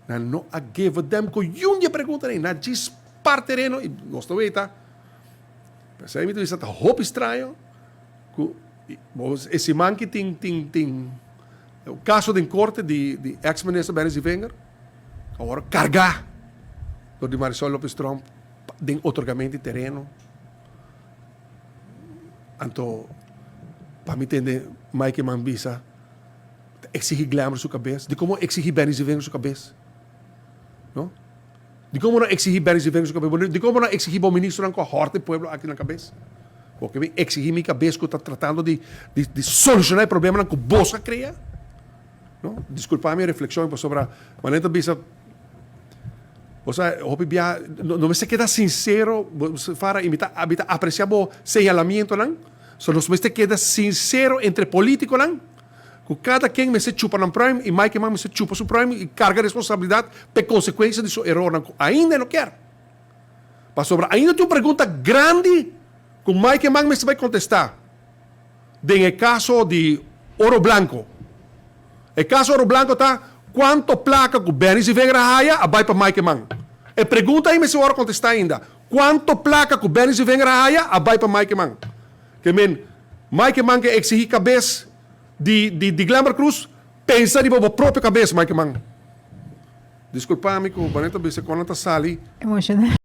Nan no a give a damn ku yun di e preguntanan ei. Nan djis par tereno i nos ta weta. P'esei mi ta bisa ta hopi straño ku e siman ki tin tin tin kaso den korte di di eks minister Benny Zievinger a wòrdu kargá dor di Marisol Lopez Tromp den otorgamentu di tereno. Anto pa mi tende Mike Eman bisa ta exigi Glamour su cabes? Di como exigi Benny Zievinger su cabes? No? Di como no exigi Benny Zievinger su cabes? Di como no exigi bo ministronan cu a horta e pueblo aki nan cabes? Bo ke bin exigi mi cabes cu ta tratando di di di soluciona e problemanan cu bos a crea? No? Disculpa mi reflexion pasobra manera ta bisa bo sa hopi bia no no mester keda sincero bo Farah y mi ta mi ta aprecia bo señalamientonan so nos mester keda sincero entre politiconan Ku kada ken mester chupa nan pruim i Mike Eman mester chupa su pruim i karga responsabilidat pa e konsekuensia di su erornan ku ainda e no kier. Pasobra ainda tin un pregunta grandi ku Mike Eman mester bai kontestá den e kaso di Oro Blanco. E kaso Oro Blanco ta kuanto plaka ku Benny Zievinger a haya a bai pa Mike Eman. E pregunta ei mester wòrdu kontestá ainda. Kuanto plaka ku Benny Zievinger a haya a bai pa Mike Eman. Ke men Mike Eman ke eksihí kabes di di di Glenbar Cruz, pensa riba bo propio kabes Mike Eman. Disculpa mi cu Boneta bisa con nan ta sali. Emocional.